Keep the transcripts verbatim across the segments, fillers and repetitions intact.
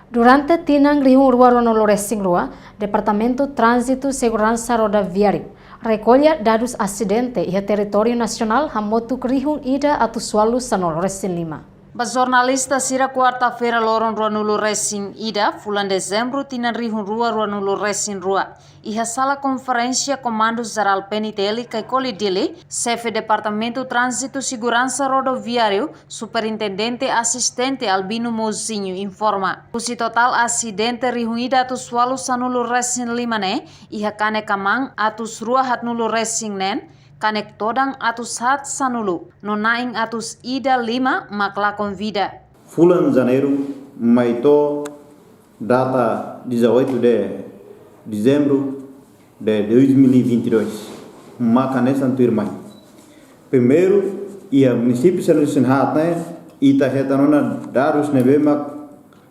Durante tinan rihun rua ruanulu resin rua, Departamentu Tránzitu Seguransa Rodoviáriu rekolla dadus asidente iha territóriu nasionál hamutuk rihun ida atus ualu sanulu resin lima. Ba jornalista sira, kuarta-feira loron ruanulu resin ida fulan Dezembru tinan rihun rua ruanulu resin rua, iha sala konferénsia Komandu Jerál P N T L Caicoli Dili, Xefe Departamentu Tránzitu Seguransa Rodoviáriu, Superintendente Asistente Albino Mozinho informa, husi totál asidente rihun ida atus ualu sanulu resin lima ne'e, iha kanek kaman atus rua haatnulu resin neen, kanek todan atus haat sanulu, no na'in atus ida lima mak lakon vida. Fulan Janeiru mai to'o data dezoito de dezembro de dois mil e vinte e dois, mak hanesan tuirmai. Primeiru, iha munisípiu sanulu-resin-haat ne'e, ita hetan ona dadus ne'ebé mak,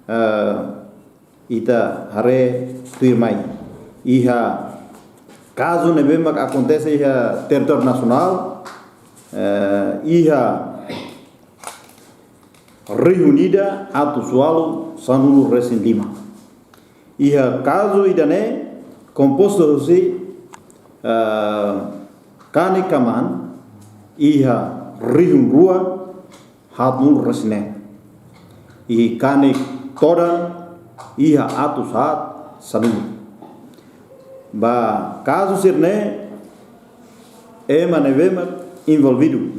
eh, ita haree tuirmai. Iha kazu ne'ebé mak akontese iha territóriu nasionál, eh, iha rihun ida atus ualu sanulu resin lima. Iha kazu ida-ne'e kompostu husi, eh, kanek kaman iha rihun rua haatnulu resin neen. I kanek todan iha atus haat sanulu. Ba kazu sira-ne'e, ema ne'ebé mak envolvidu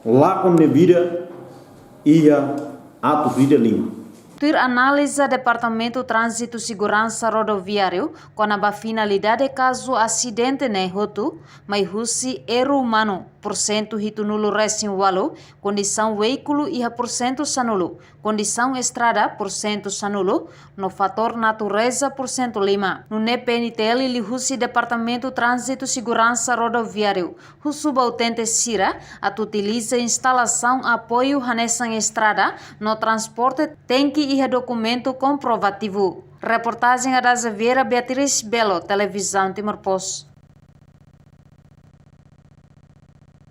lakon nia vida iha atus ida lima. Tuir analiza Departamentu Tránzitu Seguransa Rodoviáriu kona-ba finalidade kazu asidente ne'e hotu, mai husi erru umanu, porsentu hitunulu resin ualu, kondisaun veíkulu iha porsentu sanulu, kondisaun estrada porsentu sanulu, no fatór natureza porsentu lima. Nune'e P N T L liuhusi Departamentu Tránzitu Seguransa Rodoviáriu husu ba utente sira atu utiliza instalasaun apoiu hanesan estrada no transporte tenke iha dokumentu komprovativu. Reportajen Adaza Vieira, Beatriz Belo, Televizaun Timor Post.